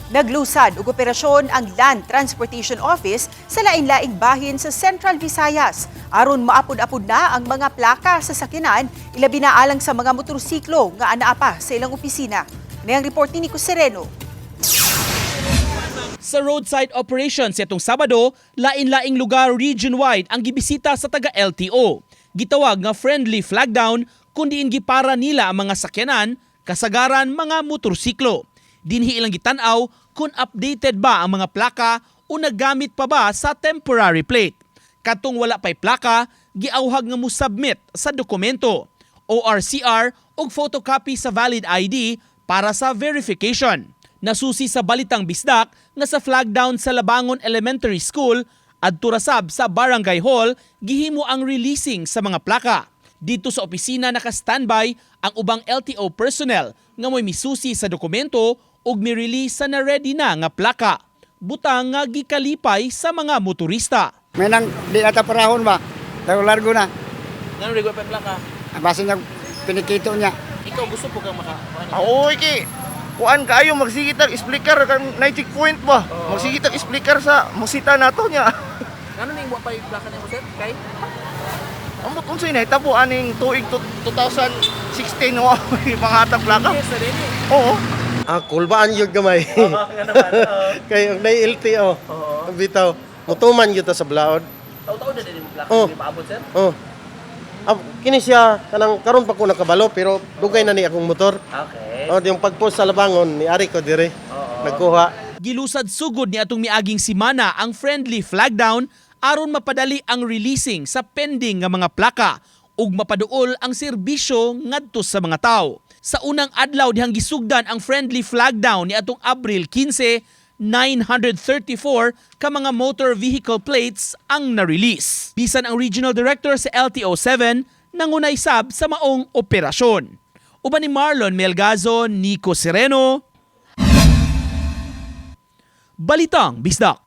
Naglusad og operasyon ang Land Transportation Office sa lain-laing bahin sa Central Visayas aron maapod-apod na ang mga plaka sa sakyanan, ilabi na alang sa mga motorsiklo nga anaa pa sa ilang opisina. Nayang report ni Nico Sereno. Sa roadside operations itong Sabado, lain-laing lugar region-wide ang gibisita sa taga LTO. Gitawag nga friendly flag down kung diin gipara nila ang mga sakyanan, kasagaran mga motorsiklo. Dinhi ilang gitan-aw kung updated ba ang mga plaka o nagamit pa ba sa temporary plate. Katong wala pa'y plaka, giawhag nga mo submit sa dokumento, ORCR ug photocopy sa valid ID para sa verification. Nasusi sa Balitang Bisdak nga sa flag down sa Labangon Elementary School adto ra sab sa Barangay Hall gihimo ang releasing sa mga plaka. Dito sa opisina naka-standby ang ubang LTO personnel nga mo'y misusi sa dokumento ug mi-release sa na-ready na nga plaka. Butang nga gikalipay sa mga motorista. May nang di ata parahon ba? Pero largo na. Ngano rigo pa plaka? Basta niya pinikito niya. Ikaw gusto po kang maka Ah, oy kay kuan kaayo magsige tag explicar kan na checkpoint ba? Magsige tag explicar sa musita nato niya. Ngano ning wa pa plaka nimo, sir? Kay Amot unsay nahitabo aning tuig 2016 wa may mga atag plaka. sa dili. Oo. Ah, kulbaan yun gamay. Kay ang nay LTO. Oo. Bitaw, mutuman gyud ta sa blaod. Taw-taw na din mo plaka Oh. paabot, sir. Oh. Ah, kini siya kanang karon pa ko nakabalo pero dugay na ni akong motor. Okay. Oh, yung pagpost sa Labangon ni ari ko dire. Nagkuha. Gilusad sugod ni atong miaging simana ang friendly flag down aron mapadali ang releasing sa pending nga mga plaka ug mapaduol ang serbisyo ngadto sa mga tawo. Sa unang adlaw dihang gisugdan ang friendly flag down ni atong Abril 15, 934 ka mga motor vehicle plates ang na-release. Bisan ang regional director sa LTO 7 nangunay sab sa maong operasyon. Uban ni Marlon Melgazo, Nico Sereno, Balitang Bisdak.